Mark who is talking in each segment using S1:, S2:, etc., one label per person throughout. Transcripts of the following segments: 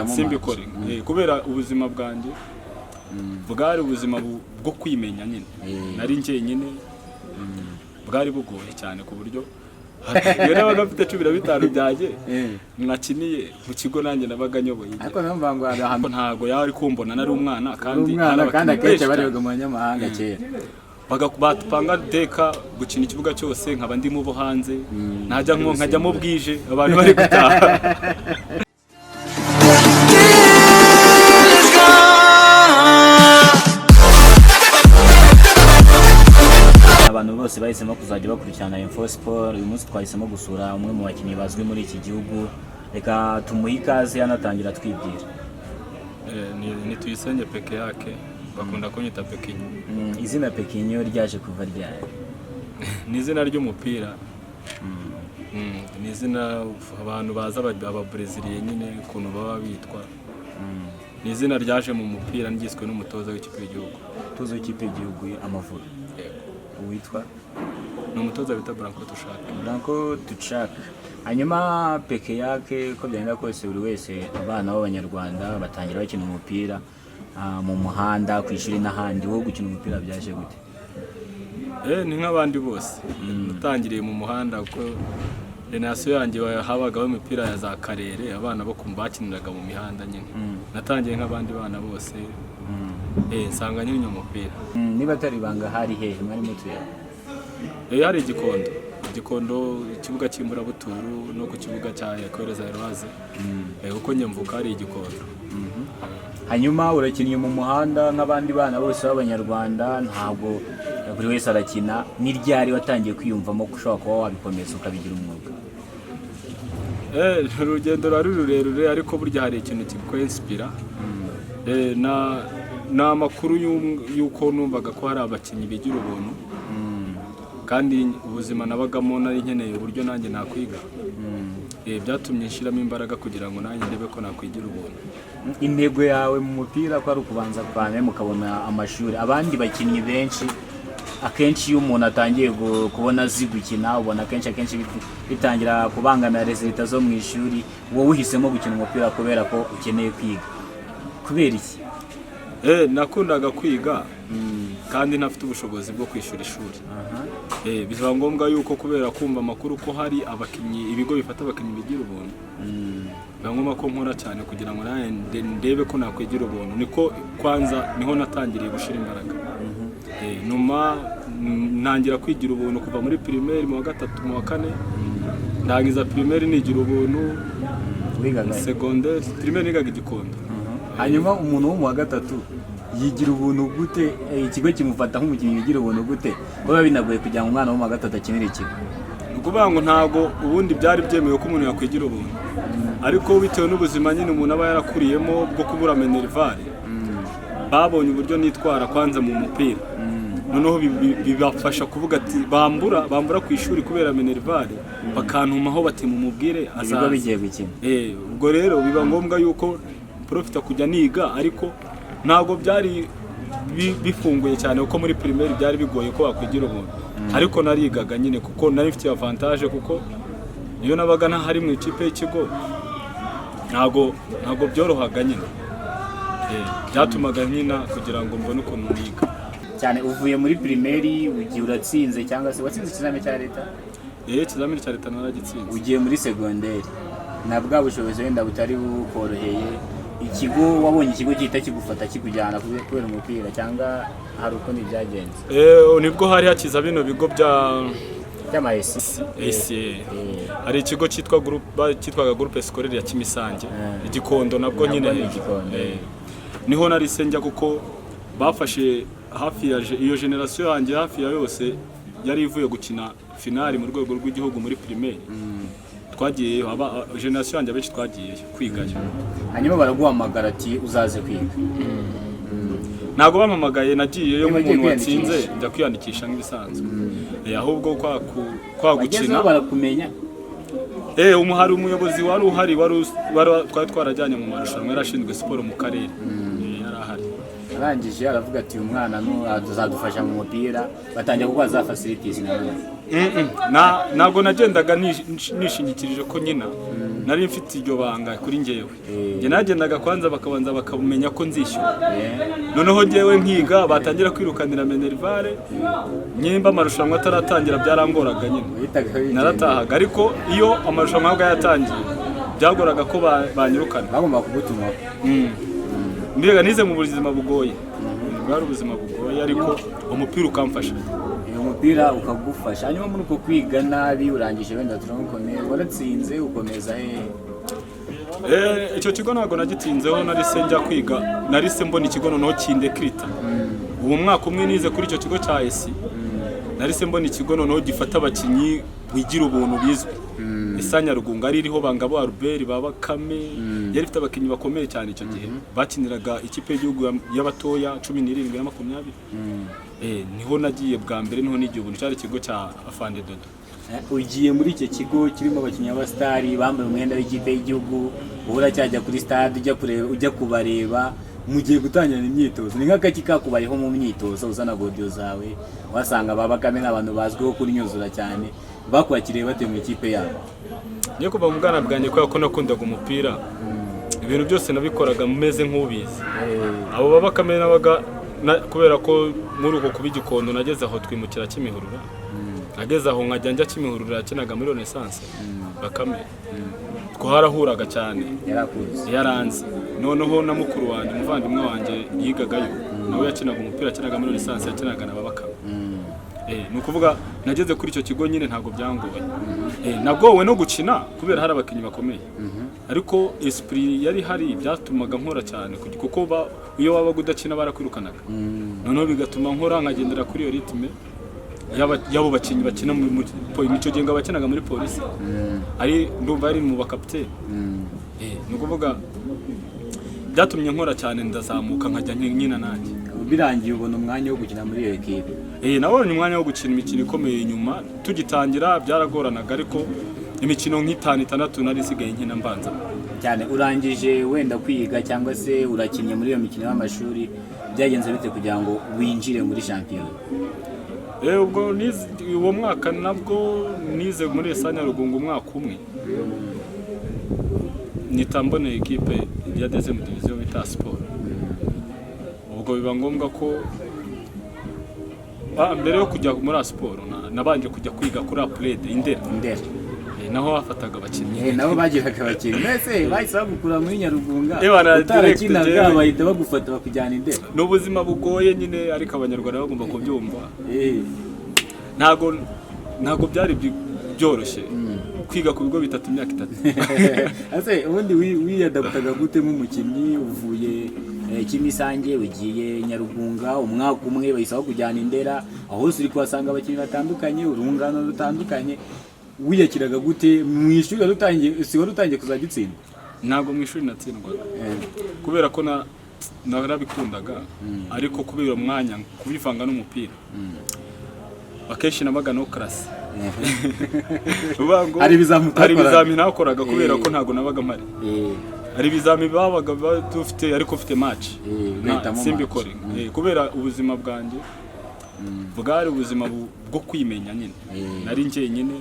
S1: Simbikore. Kubera ubuzima bwanjye bwari ubuzima bwo kwimenya nyine. Nari njyenyine, bwari bugoye cyane, ku buryo iyo nabaga mfite 15 byanjye nakiniye mu kigo, nanjye nabaga nyoboye igihe.
S2: Ariko numva ngo hari ahantu
S1: Ntago yari kumbona, nari umwana kandi
S2: umwana
S1: hari
S2: kandi
S1: abakinnyi
S2: akenshi
S1: benshi
S2: barebaga
S1: cyane.
S2: mu banyamahanga kera.
S1: Bapanga deka gukina ikibuga cyose, nkaba ndimo bo hanze, najya nko nkajyamo bwije abantu bari gutaha.
S3: Is gone.
S4: Abantu bose bahisemo kuzajya bakurikirana Info Sport. Uyu munsi twahisemo gusura umwe mu bakinnyi bazwi muri iki gihugu. Reka tumuhe ikaze, anatangira twibwira.
S1: Ni Tuyisenge Peke Yake, bakunda kunyita Pekinyo.
S4: Izina Pekinyo ryaje kuva ryari?
S1: Ni izina ry'umupira. Ni izina abantu baza ababreziliye nyine ukuntu baba bitwa. Ni izina ryaje mu mupira ryiswe n'umutoza w'ikipe y'igihugu.
S4: Tuzi w'ikipe y'igihugu Amavubi?
S1: Yego.
S4: Witwa?
S1: Ni umutoza bita Branko Tushak.
S4: Branko Tuchak. Hanyuma Peke Yake, uko byagenda kose, buri wese, abana b'Abanyarwanda batangira bakina umupira mu muhanda, ku ishuri n'ahandi. Wowe gukina umupira byaje gute?
S1: Ni nk'abandi bose, natangiriye mu muhanda kuko génération yanjye habagaho imipira ya za karere, abana bo kumva bakiniraga mu mihanda nyine. Natangiye nk'abandi bana bose, nsanga nyine umupira.
S4: Niba atari ibanga, hari hehe mwari mutuye?
S1: Hari Igikondo, Igikondo, ikibuga cy'Imburabuturu no ku kibuga cya Ecole Zairoise, kuko njye mvuka hari Igikondo.
S4: Hanyuma urakinnye mu muhanda nk'abandi bana bose b'Abanyarwanda, ntabwo buri wese arakina. Ni ryari watangiye kwiyumvamo ko ushobora kuba wabikomeza ukabigira umwuga?
S1: Urugendo rwari rurerure, ariko burya hari ikintu kikwensipira. Ni amakuru y'uko numvaga ko hari abakinnyi bigira ubuntu, kandi ubuzima nabagamo nari nkeneye uburyo nanjye nakwiga. Byatumye nshyiramo imbaraga kugira ngo nanjye ndebe ko nakwigira ubuntu.
S4: Intego yawe mu mupira ko ari ukubanza kwame mukabona amashuri? Abandi bakinnyi benshi, akenshi iyo umuntu atangiye kubona azi gukina, ubona akenshi bitangira kubangamira résultats zo mu ishuri. Wowe uhisemo gukina umupira kubera ko ukeneye kwiga, kubera iki?
S1: Nakundaga kwiga kandi ntafite ubushobozi bwo kwishyura ishuri. Biba ngombwa yuko kubera kumva amakuru ko hari abakinnyi, ibigo bifata abakinnyi bigira ubuntu, biba ngombwa ko nkora cyane kugira ngo nanjye ndebe ko nakwigira ubuntu. Niko kwanza niho natangiriye gushyira imbaraga. Nyuma ntangira kwigira ubuntu kuva muri primaire mu wa gatatu, mu wa kane, ndangiza primaire nigira ubuntu.
S4: Wigaga?
S1: Secondaire, primaire nigaga Igikondo.
S4: Hanyuma umuntu wo mu wa gatatu yigira ubuntu gute? Ikigo kimufata nk'umukinnyi wigira ubuntu gute, ko biba binagoye kugira ngo umwana wo mu wa gatatu akinire ikigo?
S1: Ni ukuvuga ngo ntabwo ubundi byari byemewe ko umuntu yakwigira ubuntu, ariko bitewe n'ubuzima nyine umuntu aba yarakuriyemo bwo kubura minerval, babonye uburyo nitwara kwanza mu mupira, noneho bibafasha kuvuga ati bambura ku ishuri kubera minerval, bakantumaho bati mumubwire
S4: ibigo
S1: azaza.
S4: Bigiye gukina.
S1: Ubwo rero biba ngombwa yuko profita kujya niga, ariko ntabwo byari bifunguye cyane, kuko muri primaire byari bigoye ko wakwigira ubuntu, ariko narigaga nyine kuko nari mfite avantage, kuko iyo nabaga ntahari mu ikipe y'ikigo ntabwo byorohaga nyine. Byatumaga nkina kugira ngo mbone ukuntu niga.
S4: Cyane. Uvuye muri primaire, ugiye uratsinze, cyangwa se watsinze ikizamini cya leta?
S1: Ikizamini cya leta naragitsinze.
S4: Ugiye muri segonderi na bwa bushobozi wenda butari bukoroheye. Ikigo wabonye, ikigo gihita kigufata kikujyana kubera umupira, cyangwa hari ukundi byagenze?
S1: Nibwo hari hakiza bino bigo bya
S4: by'ama ES.
S1: ACA. Hari ikigo cyitwa groupe, cyitwaga Groupe Scolaire ya Kimisange, Igikondo nabwo
S4: Nabwo
S1: nyine.
S4: ni Igikondo.
S1: Niho narise njya, kuko bafashe hafi ya iyo génération yanjye hafi ya yose yari ivuye gukina finali mu rwego rw'igihugu muri primaire. Twagiyeyo, aba génération yanjye abenshi twagiyeyo kwigayo.
S4: Hanyuma baraguhamagara ati uzaze kwiga?
S1: Ntabwo bampamagaye, nagiyeyo
S4: Niba ugiye
S1: nk'umuntu watsinze.
S4: kwiyandikisha.
S1: Njya kwiyandikisha nk'ibisanzwe. Ahubwo kwa gukina
S4: Wagezeho barakumenya?
S1: Hari umuyobozi wari uhari, wari twari twarajyanye mu marushanwa, yari ashinzwe siporo mu karere. Yari ahari.
S4: Arangije aravuga ati uyu mwana azadufasha mu mupira, batangira kuguha za facilities nawe?
S1: Ntabwo nagendaga nishingikirije ko nyina. Nari mfite iryo banga kuri njyewe.
S4: Eh.
S1: Njye nagendaga kwanza bakabanza bakamenya ko nzishyura, noneho njyewe nkiga, batangira kwirukanira minerval, nyimba amarushanwa ataratangira byarangoraga nyine.
S4: Wahitaga wigendera.
S1: Naratahaga, ariko iyo amarushanwa yabaga yatangiye byagoraga ko banyirukana.
S4: Bagomba kugutumaho.
S1: Mbega nize mu buzima bugoye, bwari ubuzima bugoye, ariko umupira ukamfasha.
S4: Uyu mupira ukagufasha. Hanyuma muri uko kwiga nabi, urangije wenda turamukomeye, waratsinze, ukomeza hehe?
S1: Icyo kigo ntabwo nagitinzeho, narise njya kwiga, narise mbona ikigo noneho kindekirita. Uwo mwaka umwe nize kuri icyo kigo cya ESI, narise mbona ikigo noneho gifata abakinnyi wigira ubuntu bizwi, isa Nyarugunga, ari iriho Bangabo Albert, ba Bakame. Yari ifite abakinnyi bakomeye cyane icyo gihe, bakiniraga ikipe y'igihugu y'abatoya 17 na 20. Niho nagiye bwa mbere, niho nigiye ubuntu, cyari ikigo cya Afande Dodo.
S4: Ugiye muri icyo kigo kirimo abakinnyi b'abasitari bambaye umwenda w'ikipe y'igihugu, uba uracyajya kuri stade ujya kureba, ujya kubareba, mugiye gutangirana imyitozo. Ni nk'akaki kakubayeho mu myitozo, uzana godiyo zawe, wasanga ba Bakame n'abantu bazwiho kunyuzura cyane, bakwakiriye bate mu ikipe yabo?
S1: Niyo kuva mu bwana bwanjye, kubera ko nakundaga umupira, ibintu byose nabikoraga meze nk'ubizi. Abo ba Bakame nabaga kubera ko muri uko kuba igikondo nageze aho twimukira Kimihurura, nageze aho nkajya njya Kimihurura, yakinaga muri Renaissance Bakame, twarahuraga cyane.
S4: Yarakuzi?
S1: Yaranze. Noneho na mukuru wanjye, umuvandimwe wanjye yigagayo, nawe yakinaga umupira, yakinaga muri Renaissance, yakinaga na Bakame. Ni ukuvuga nageze kuri icyo kigo nyine ntabwo byangoye. Nagowe no gukina kubera hari abakinnyi bakomeye, ariko esprit yari hari byatumaga nkora cyane, kuko iyo wabaga udakina barakwirukanaga. Noneho bigatuma nkora, nkagendera kuri iyo rythme y'abo bakinnyi bakina icyo gihe ngo abakinaga muri polisi ari, ndumva ari mu bakapiteni. Ni ukuvuga byatumye nkora cyane, ndazamuka, nkajya nkina nanjye.
S4: Birangiye ubona umwanya wo gukina muri iyo ekipe?
S1: Nabonye umwanya wo gukina imikino ikomeye nyuma. Tugitangira byaragoranaga, ariko imikino nk'itanu, itandatu nari isigaye nkina mbanza.
S4: Cyane. Urangije wenda kwiga cyangwa se urakinnye muri iyo mikino y'amashuri, byagenze bite kugira ngo winjire muri shampiyona?
S1: Ubwo uwo mwaka nabwo nize muri ESA Nyarugunga umwaka umwe, nita mboneye ekipe ya deuxième division bita Sport. Ubwo biba ngombwa ko mbere yo kujya muri siporo nabanje kujya kwiga kuri Apurede Indera.
S4: Ndera.
S1: Naho bafataga abakinnyi.
S4: Nabo bagiraga abakinnyi. Mbese bahise bagukura muri Nyarugunga
S1: Bana,
S4: utarakinaga,
S1: direct, jewe.
S4: bahita bagufata bakujyana Indera?
S1: Ni ubuzima bugoye nyine, ariko Abanyarwanda bagomba kubyumva. Ntago byari byoroshye kwiga ku bigo bitatu imyaka 3.
S4: Ese ubundi wiyadaptaga gute nk'umukinnyi uvuye Kimisange ugiye Nyarugunga umwaka umwe, bahise bakujyana Indera, aho hose uri kuhasanga abakinnyi batandukanye, urungano rutandukanye, wiyakiraga gute? Mu ishuri wari utangiye, si wari utangiye kuzajya utsindwa?
S1: Ntabwo mu ishuri natsindwaga, kubera ko narabikundaga, ariko kubera umwanya kubivanga n'umupira, akenshi nabaga no classe. Uvuga ngo
S4: Hari ibizami
S1: hari
S4: utakoraga.
S1: ibizami ntakoraga kubera ko ntabwo nabaga mpari. Hari ibizami babaga dufite, ariko ufite match.
S4: Ugahitamo.
S1: Simbikore. Kubera ubuzima bwanjye bwari ubuzima bwo kwimenya nyine. Nari njyenyine,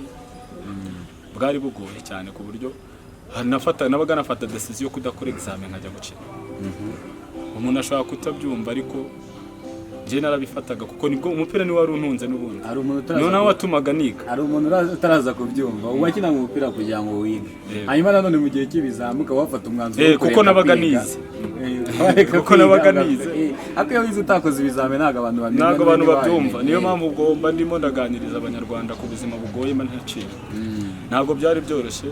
S1: bwari bugoye cyane, ku buryo nabaga nafata decision yo kudakora examen nkajya gukina. Umuntu ashobora kutabyumva, ariko njye narabifataga kuko nibwo umupira niwo wari untunze n'ubundi.
S4: Hari umuntu utaraza
S1: Niwo nawe watumaga niga.
S4: Hari umuntu utaraza kubyumva, wakinaga umupira kugira ngo wige,
S1: Yego.
S4: hanyuma nanone mu gihe cy'ibizami ukaba wafata umwanzuro wo
S1: Kuko
S4: kureka
S1: nabaga
S4: kwiga.
S1: nize.
S4: Wareka
S1: Kuko
S4: kwiga,
S1: nabaga nize.
S4: Ariko iyo wize utakoze ibizami ntabwo abantu bamenya
S1: Ntabwo abantu
S4: niba
S1: babyumva.
S4: wabimenye.
S1: Niyo mpamvu ubwo mba ndimo ndaganiriza Abanyarwanda ku buzima bugoye mba ntaciye. Ntabwo byari byoroshye,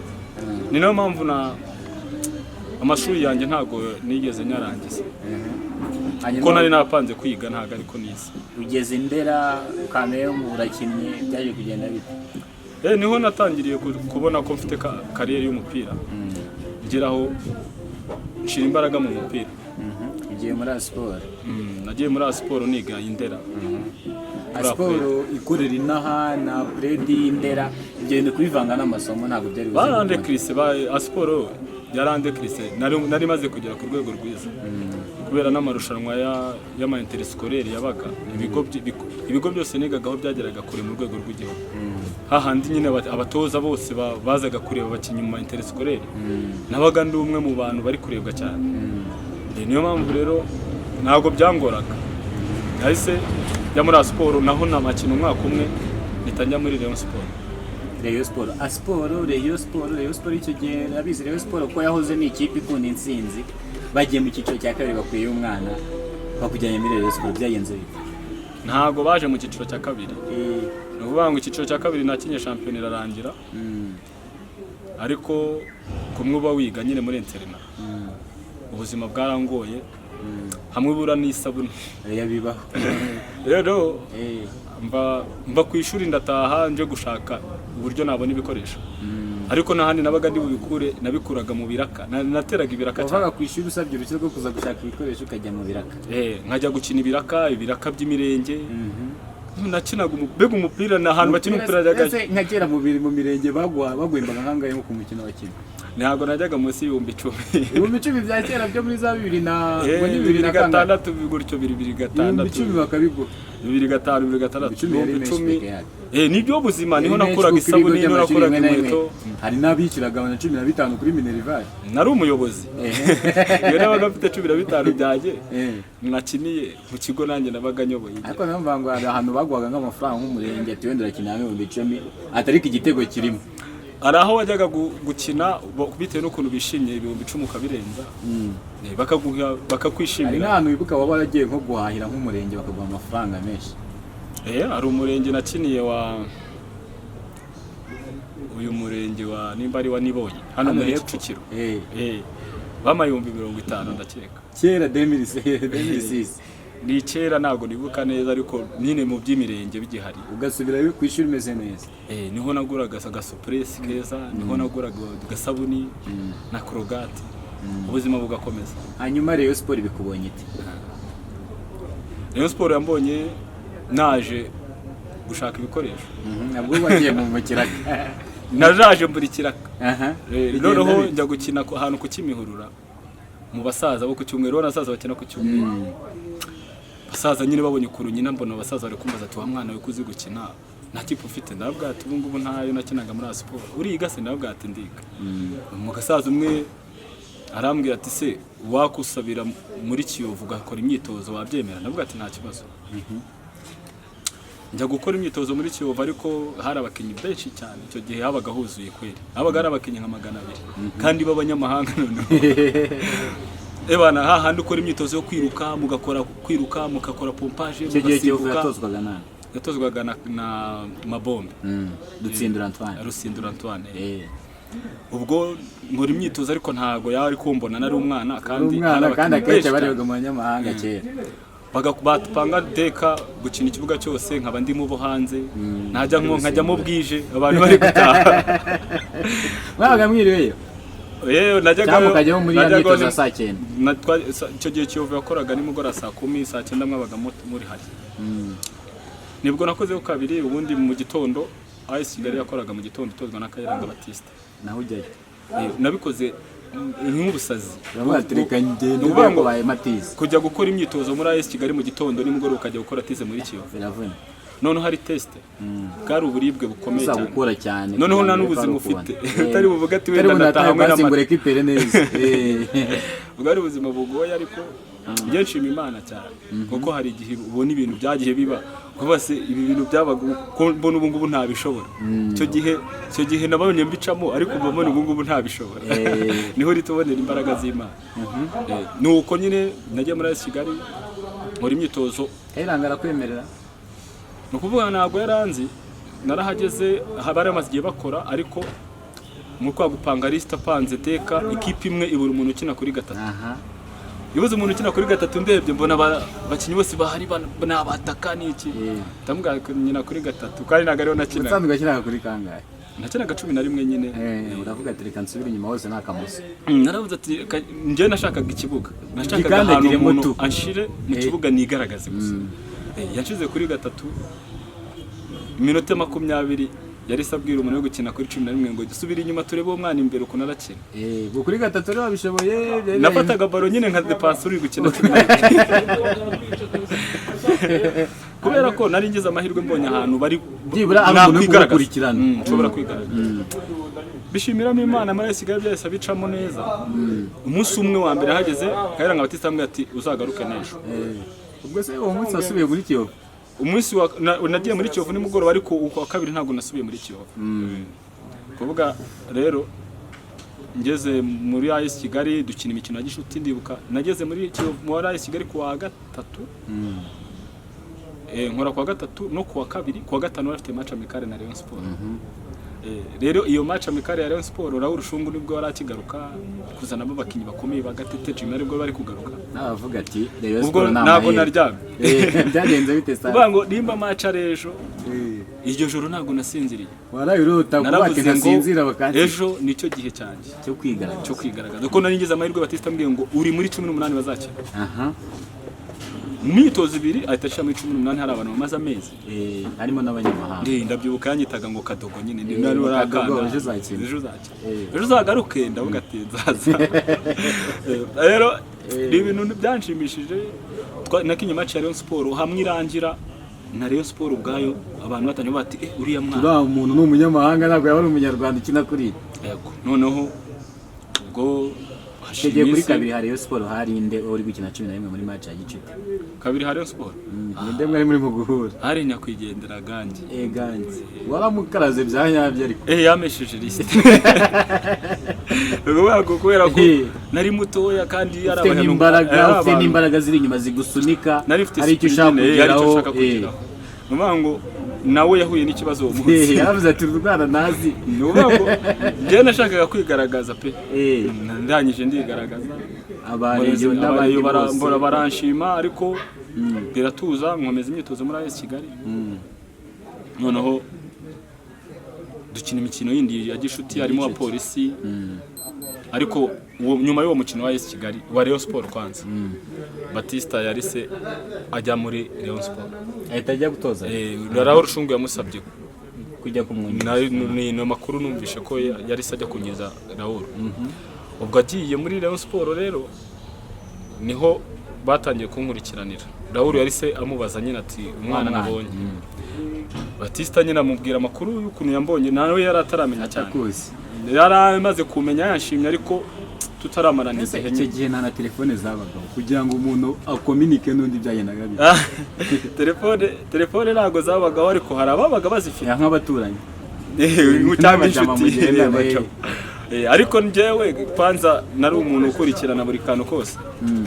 S1: ni nayo mpamvu na amashuri yanjye ntabwo nigeze nyarangiza,
S4: Hanyuma
S1: kuko nari napanze kwiga, ntabwo ariko nize.
S4: Ugeze Indera Kamembe urakinnye, byaje kugenda bite?
S1: Niho natangiriye kubona ko mfite carrière y'umupira, ngeraho nshira imbaraga mu mupira.
S4: Ugiye muri siporo?
S1: Nagiye muri siporo niga Indera. Muri
S4: Siporo ikorera inaha na Puredi Indera, ibyo bintu kubivanga n'amasomo ntabwo byari buze
S1: Barande
S4: gukunda.
S1: Chris ba siporo. Yarandekirise, nari maze kugera ku rwego rwiza kubera n'amarushanwa y'ama interscolaire yabaga. Ibigo byose nigagaho byageraga kure mu rwego rw'igihugu, hahandi nyine abatoza bose bazaga kureba abakinnyi mu ma interscolaire, nabaga ndi umwe mu bantu bari kurebwa cyane. Niyo mpamvu rero ntabwo byangoraga. Nahise njya muri siporo, naho namakina umwaka umwe, mpita njya muri Rayon Sport.
S4: Rayon Sport, Asiporo, Rayon Sport, Rayon Sport icyo gihe urabizi, Rayon Sport ko yahoze ni ikipe ikunda intsinzi. Bagiye mu cyiciro cya kabiri, bakwiye umwana, bakujyanye muri Rayon Sport, byagenze bite?
S1: Ntabwo baje mu cyiciro cya kabiri. Ni ukuvuga ngo icyiciro cya kabiri nakinye shampiyona irarangira, ariko kumwe uba wiga nyine muri internat, ubuzima bwarangoye, hamwe ubura n'isabune.
S4: Oya, bibaho.
S1: Rero mva ku ishuri, ndataha, nje gushaka uburyo nabona ibikoresho, ariko n'ahandi nabaga ndi bubikure, nabikuraga mu biraka. Nateraga ibiraka cyane.
S4: Wavaga ku ishuri usabye uruhushya rwo kuza gushaka ibikoresho, ukajya mu biraka?
S1: Nkajya gukina ibiraka, ibiraka by'imirenge. Nakinaga mbega umupira ni ahantu bakina umupira najyaga.
S4: Ese nka kera mu mirenge baguha, baguhembaga nkangahe nko ku mukino wakina?
S1: Ntabwo najyaga munsi y'10,000.
S4: 10,000 bya kera byo muri za bibiri na ubwo ni bibiri
S1: bibiri
S4: na kangahe?
S1: gatandatu gutyo, bibiri
S4: ibihumbi
S1: gatandatu.
S4: icumi bakabiguha?
S1: Bibiri gatanu, bibiri gatandatu.
S4: 10,000 yari
S1: ibihumbi
S4: menshi
S1: icumi.
S4: peke yake.
S1: Nibyo buzima, niho
S4: Yari menshi
S1: nakuraga
S4: kuko ibigo
S1: isabune, niho
S4: by'amashuri
S1: nakuraga
S4: bimwe na bimwe,
S1: inkweto.
S4: Hari n'abishyuraga na 15 kuri minerval.
S1: Nari umuyobozi. Iyo nabaga mfite 15 byanjye nakiniye mu kigo, nanjye nabaga nyoboye.
S4: Ariko nayo mvuga ngo hari ahantu baguhaga nk'amafaranga nk'umurenge, ati wenda urakina 10,000, atari igitego kirimo.
S1: Hari aho wajyaga gukina bitewe n'ukuntu bishimye, 10,000 ukabirenza. Bakaguha,
S4: Hari
S1: bakakwishimira.
S4: nk'ahantu wibuka waba waragiye nko guhahira nk'umurenge bakaguha amafaranga menshi?
S1: Hari umurenge nakiniye wa uyu murenge wa, nimba ari wa Nibonye hano muri
S4: hepfo.
S1: Kicukiro. Bampaye 50,000, ndakeka.
S4: Kera 2006?
S1: Ni kera, ntabwo nibuka neza, ariko nyine mu by'imirenge bigihari.
S4: Ugasubirayo ku ishuri umeze neza.
S1: Niho naguraga agasupuresi keza, niho naguraga agasabuni na Colgate, ubuzima bugakomeza.
S4: Hanyuma Rayon Sport bikubonye ite?
S1: Rayon Sport yambonye naje gushaka ibikoresho.
S4: Nabwo wagiye mu kiraka?
S1: Najaje mbura ikiraka.
S4: Bigenda
S1: Noneho
S4: bite?
S1: njya gukina ahantu ku Kimihurura mu basaza bo ku cyumweru. Urabona abasaza bakina ku cyumweru, basaza nyine babonye ukuntu nyina, mbona abasaza bari kumbaza ati: "Wa mwana we, ko uzi gukina, nta kipe ufite?" Ndababwira ati: "Ubu ngubu ntayo, nakinaga muri siporo." "Uriga se?" Ndababwira ati: "Ndiga." Mu gasaza umwe arambwira ati: "Se wakusabira muri Kiyovu ugakora imyitozo, wabyemera?" Ndavuga ati: "Nta kibazo." Njya gukora imyitozo muri Kiyovu, ariko hari abakinnyi benshi cyane. Icyo gihe habaga huzuye kweri, habaga hari abakinnyi nka 200 kandi b'abanyamahanga. Noneho ebana hahandi ukora imyitozo yo kwiruka, mugakora kwiruka, mugakora pompage,
S4: Icyo gihe Kiyovu
S1: mugasimbuka.
S4: yatozwaga nande?
S1: Yatozwaga na Mabombe.
S4: Dutsindura Antoine.
S1: Rusindura Antoine. Ubwo nkora imyitozo, ariko ntago yari kumbona, nari umwana kandi
S4: umwana
S1: hari
S4: kandi
S1: abakinnyi
S4: akenshi
S1: benshi cyane.
S4: barebaga mu banyamahanga kera.
S1: Batupanga deka gukina ikibuga cyose, nkaba ndimo bo hanze, najya nko nkajyamo bwije abantu bari gutaha.
S4: Mwabaga mwiriweyo?
S1: Yewe, najyaga.
S4: Cyangwa mukajyaho muri ya
S1: najyaga
S4: myitozo ya saa cyenda?
S1: Icyo gihe Kiyovu yakoraga nimugoroba saa 10, saa 9 mwabaga muri hari. Nibwo nakozeho kabiri. Ubundi mu gitondo AS Kigali yakoraga mu gitondo, itozwa na Kayiranga Baptiste.
S4: Naho ujyayo?
S1: Nabikoze nk'ubusazi.
S4: Uravuga ati reka ngende.
S1: Ni ukuvuga ngo
S4: baye matize.
S1: Kujya gukora imyitozo muri AS Kigali mu gitondo, nimugoroba ukajya gukora tize muri Kiyovu.
S4: Biravuna.
S1: Noneho hari test, bwari uburibwe bukomeye
S4: Uza
S1: cyane.
S4: gukora cyane
S1: Noneho
S4: kugira
S1: nta
S4: ngo
S1: n'ubuzima
S4: urebe ko
S1: ufite.
S4: ari
S1: Utari buvuge ati
S4: Utari
S1: wenda
S4: bunatahe
S1: ndataha hamwe
S4: basi ngo
S1: n'amata.
S4: urekipere neza.
S1: Bwari ubuzima bugoye, ariko njye nshima Imana cyane, kuko hari igihe ubona ibintu byagiye biba kuba se ibi bintu byabaga ko mbona ubu ngubu ntabishobora. Icyo gihe nabonye mbicamo, ariko ubu mbona ubu ngubu ntabishobora. Niho uri tubonera imbaraga z'Imana. Ni uko nyine nagiye muri AS Kigali nkora imyitozo.
S4: Kayiranga arakwemerera?
S1: Ni ukuvuga ntabwo yaranzi. Narahageze, bari bamaze igihe bakora, ariko mu kwa gupanga lisite, apanze teka, ikipe imwe ibura umuntu ukina kuri gatatu. Ibuze umuntu ukina kuri gatatu, ndebye mbona abakinnyi bose bahari ni abataka n'iki. Ndamubwira ko nyina kuri gatatu, kandi ntabwo ariho nakinaga.
S4: Ubusanzwe wakinaga kuri kangahe?
S1: Nakinaga 11 nyine.
S4: Uravuga ati reka nsubire inyuma hose ni akamoso.
S1: Naravuze ati njyewe nashakaga ikibuga, nashakaga ahantu
S4: Gikandagiremo
S1: umuntu
S4: tu.
S1: anshire mu kibuga nigaragaze gusa. Yanshize kuri gatatu, iminota 20. Yari se abwira umuntu uri gukina kuri 11 ngo dusubire inyuma turebe uwo mwana imbere ukuntu arakina.
S2: Ubwo kuri gatatu rero wabishoboye
S1: Nafataga baro nyine nka depanse uri gukina 11, kubera ko nari ngize amahirwe mbonye ahantu bari
S2: Byibura hari umuntu uri
S1: nakwigaragaza.
S2: kugukurikirana.
S1: Nshobora kwigaragaza, bishimiramo Imana. Muri Kigali byahise bicamo neza. Umunsi umwe wa mbere hageze Kayiranga Batista ambwira ati: "Uzagaruke n'ejo."
S2: Ubwo se uwo munsi wasubiye muri Kiyovu?
S1: Umunsi wa nagiye muri Kiyovu nimugoroba, ariko uwa kabiri ntabwo nasubiye muri Kiyovu. Kuvuga rero ngeze muri AS Kigali dukina imikino ya gishuti. Ndibuka nageze muri Kiyovu, muri AS Kigali kuwa gatatu, nkora kuwa gatatu no kuwa kabiri. Kuwa gatanu bafite match amicale na Rayon Sport. Rero iyo match amicale ya Rayon Sport, Raoul Shungu nibwo yari akigaruka kuzanamo abakinnyi bakomeye ba Gatete Jimmy, aribwo bari kugaruka.
S2: Nabavuga ati Rayon
S1: Ubwo
S2: Sport ni
S1: ntabwo
S2: amahirwe.
S1: naryamye.
S2: Byagenze bite sa?
S1: Kuvuga ngo nimba match ari ejo, iryo joro ntabwo nasinziriye.
S2: Warayirota kuba ati
S1: Naravuze ngo
S2: ntasinzira bakansi
S1: ejo nicyo gihe cyanjye
S4: cyo kwigaragaza.
S1: Cyo kwigaragaza, kuko nari ngize amahirwe, Batista ambwiye ngo uri muri 18 bazakina. Mu myitozo ibiri ahita ashyira muri 18, hari abantu bamaze amezi.
S4: Harimo n'abanyamahanga.
S1: Ndabyibuka yanyitaga ngo Kadogo nyine, ni nari wari
S2: Kadogo,
S1: akana.
S2: Ejo uzakina.
S1: Ejo uzakina.
S2: Eh.
S1: Ejo uzagaruke. Ndavuga ati nzaza. Rero ni ibintu byanshimishije. Nakinye match ya Rayon Sport hamwe irangira na Rayon Sport ubwayo abantu batangiye bati: "Eh, uriya mwana."
S2: Uriya muntu ni umunyamahanga, ntabwo yaba ari umunyarwanda ukina kuri.
S1: Yego, noneho ubwo
S4: Icyo
S1: hashira
S4: gihe kuri
S1: iminsi.
S4: kabiri hari Rayon Sport, hari inde uri gukina 11 muri match ya gicuti?
S1: Kabiri hari Rayon Sport.
S2: Ninde mwari muri mu guhura?
S1: Hari nyakwigendera Gangi.
S2: Gangi waramukaraze bya nyabyo ariko.
S1: Yamesheje lisite. Ukuvuga ngo kubera ko
S2: Eh.
S1: nari mutoya kandi yari
S4: Ufite
S1: abantu-
S4: n'imbaraga,
S1: yari
S4: ufite
S1: abantu-
S4: n'imbaraga ziri inyuma zigusunika.
S1: Nari mfite
S4: Hari icyo ushaka
S1: speed nyine, hari icyo
S4: kugeraho.
S1: nshaka kugeraho. Ni ukuvuga ngo nawe yahuye n'ikibazo uwo munsi.
S2: Yaravuze ati urwana nazi.
S1: Ni ukuvuga ngo njyewe nashakaga kwigaragaza pe. Ndangije ndigaragaza.
S2: Abareyo n'abandi
S1: Abareyo
S2: bose.
S1: mbora baranshima, ariko biratuza, nkomeza imyitozo muri AS Kigali. Noneho dukina imikino yindi ya gishuti harimo wa Polisi, ariko nyuma y'uwo mukino wa AS Kigali, wa Rayon Sport kwanza, Batista yarise ajya muri Rayon Sport.
S4: Ahita ajya gutoza.
S1: Raoul Shungu yamusabye
S4: kujya kumwungiriza.
S1: Ni amakuru numvishe ko yarise ajya kunyeza Raoul. Ubwo agiye muri Rayon Sport rero niho batangiye kunkurikiranira. Raoul yarise amubaza nyine ati: "Umwana nabonye." Batista nyine amubwira amakuru y'ukuntu yambonye, nawe yari ataramenya cyane.
S2: Atakuzi.
S1: Yari amaze kumenya, yanshimye, ariko tutaramarana
S2: Ese
S1: igihe
S2: icyo
S1: nyine.
S2: gihe nta na telefone zabagaho kugira ngo umuntu akominike n'undi, byagendaga bite?
S1: Ah, telefone ntabwo zabagaho, ariko hari ababaga bazifite.
S2: Ya, nk'abaturanyi.
S1: Cyangwa
S2: N'abajama
S1: inshuti.
S2: mugendana,
S1: Abajama. Ariko njyewe kwanza nari umuntu ukurikirana buri kantu kose.